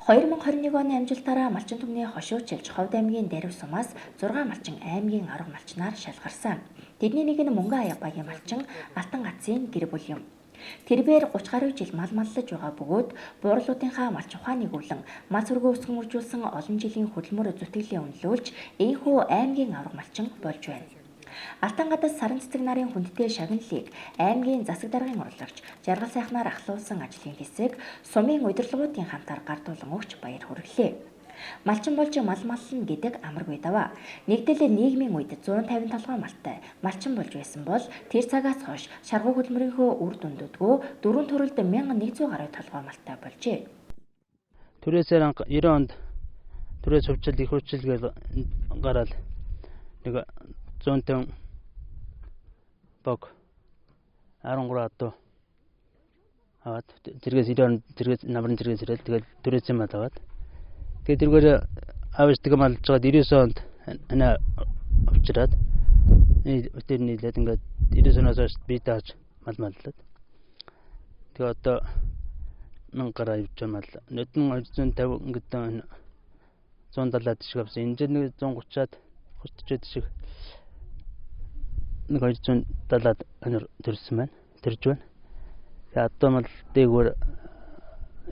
2021 оны амжилтаараа Малчин түмний хошуучилж Ховд аймгийн Дарив сумаас 6 малчин аймгийн аварга малчнаар шалгарсан. Тэдний нэг нь Мөнгөн аяга багийн малчин Алтан гацын гэр бүл юм. Тэрбээр 30 гаруй жил мал маллаж байгаа бөгөөд буурлуудынхаа малч ухааныг өвлөн мал сүргөө өсгөн үржүүлсэн олон жилийн хөдөлмөр зүтгэлээ үнэлүүлж ийнхүү аймгийн аварга малчин болж байна. Алтан гадас саран цэцэг нарын хүндтэй шагналыг аймгийн засаг даргын урлагч Жаргал сайхнаар ахлуулсан ажлын хэсэг сумын удирдлагуудын хамтаар гардуулан өгч баяр хүргэлээ. Малчин болж мал маллна гэдэг амаргүй даваа. Нэгдэл нийгмийн үед 150 толгой малтай малчин болж байсан бол тэр цагаас хойш шаргуу хөдөлмөрийнхөө үр дүндүүдгөө дөрвөн төрөлд 1100 гаруй толгой малтай болжээ. Түрээсээр 90 онд түрээс хувьчил их хувьчил гэж гараад нэг 150 бог 13 адуу аваад зэргээс 90 онд зэргээс намрын зэргээс ирэл тэгэл түрээсийн мал аваад тэгээд тэргээр авч тэг малж байгаад 99 онд ана авчираад тэр нийлээд ингээд 99 оноос хойш би тааж мал маллаад тэгээ одоо 1000 гараа явж мал нүдэн 250 ингээд 170 шиг авсан. Энэ жил нэг 130-аад 30-аад шиг нэг 270-аад анир төрсөн байна. Төрж байна. Тэгээ одоо мал дээгүүр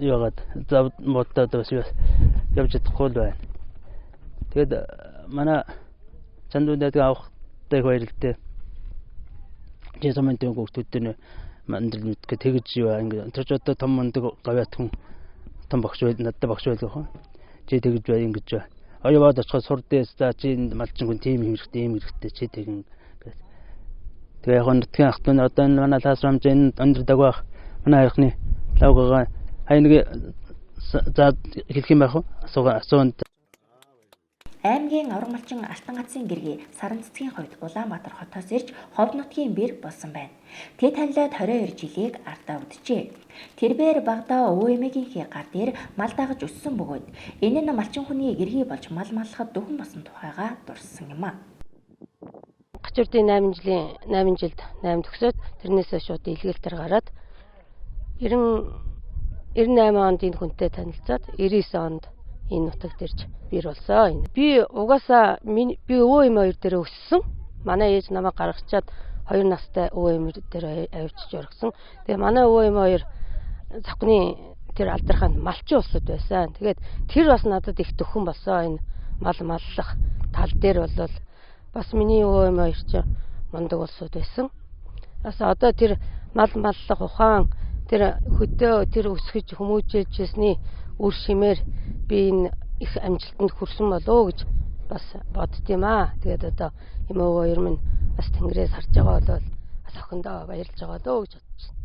яагаад зав муудаад бас явж чадахгүй л байна. Тэгээд манай чандуудад авахтай их баярлалтай. Чи сумын тэнэг хүүхдүүд нь мандал мэдгээ тэгж юу ингээд тэр ч одоо том мундаг гавьяат хүн том багш байл надад багш байлгаа хөө. Чи тэгж бай ингэж бай. Оёваад очиход сур дээс за чи малчин хүн тийм юм хэрэгтэй юм хэрэгтэй чи тэгэн. Тэгээ яг нутгийн ах түн одоо энэ манай лаас рамж энэ өндөр дагвах манай хайрхны лавгагаа хай нэг за хэлэх юм байх уу? Асуусан. Аймгийн аварга малчин Алтан гацын гэргий Саран цэцгийн хувьд Улаанбаатар хотоос ирж Ховд нутгийн бэр болсон байна. Тэд танилаад 22 жилийг ардаа үджээ. Тэрбээр багадаа өвөө эмээгийнхээ гар дээр мал дагаж өссөн бөгөөд энэ нь малчин хүний гэргий болж мал маллахад дөхөн босон тухайгаа дурссан юм а. Гачирдын 8 жилийн 8 жилд 8 төгсөөд тэрнээсээ шууд илгээлтээр гараад 98 онд энэ хүнтэй танилцаад 99 онд энэ нутагт ирж бэр болсон. Би угаасаа би өвөө эм хоёр дээр өссөн. Манай ээж намайг гаргачаад 2 настай өвөө эм дээр авчиж оргисон. Тэгээ манай өвөө эм хоёр завхны тэр алдархаанд малчин улсад байсан. Тэгээд тэр бас надад их дөхөн болсон. Энэ мал маллах тал дээр бол бас миний өвөө эм хоёр чинь мундаг улсууд байсан. Бас одоо тэр мал маллах ухаан тэр хөдөө тэр өсгөж хүмүүжүүлж байсны үр шимээр би энэ их амжилтанд хүрсэн болов уу гэж бас бодд юм аа. Тэгээд одоо эм өвөө хоёр минь бас тэнгэрээс харж байгаа бол бас охиндоо баярлж байгаа дөө гэж бодож байна.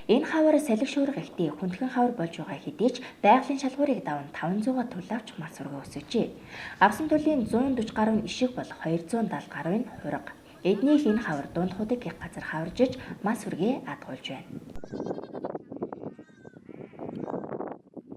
Энэ хавар салхи шуурга ихтэй хүндхэн хавар болж байгаа хэдий ч байгалийн шалгуурыг даван 500 төл авч мал сүргээ өсгөжээ. Авсан төлийн 140 гаруй нь ишиг бол 270 гаруй нь хурга. Эднийх энэ хавар дунд худаг гэх газар хаваржиж мал сүргээ адгуулж байна.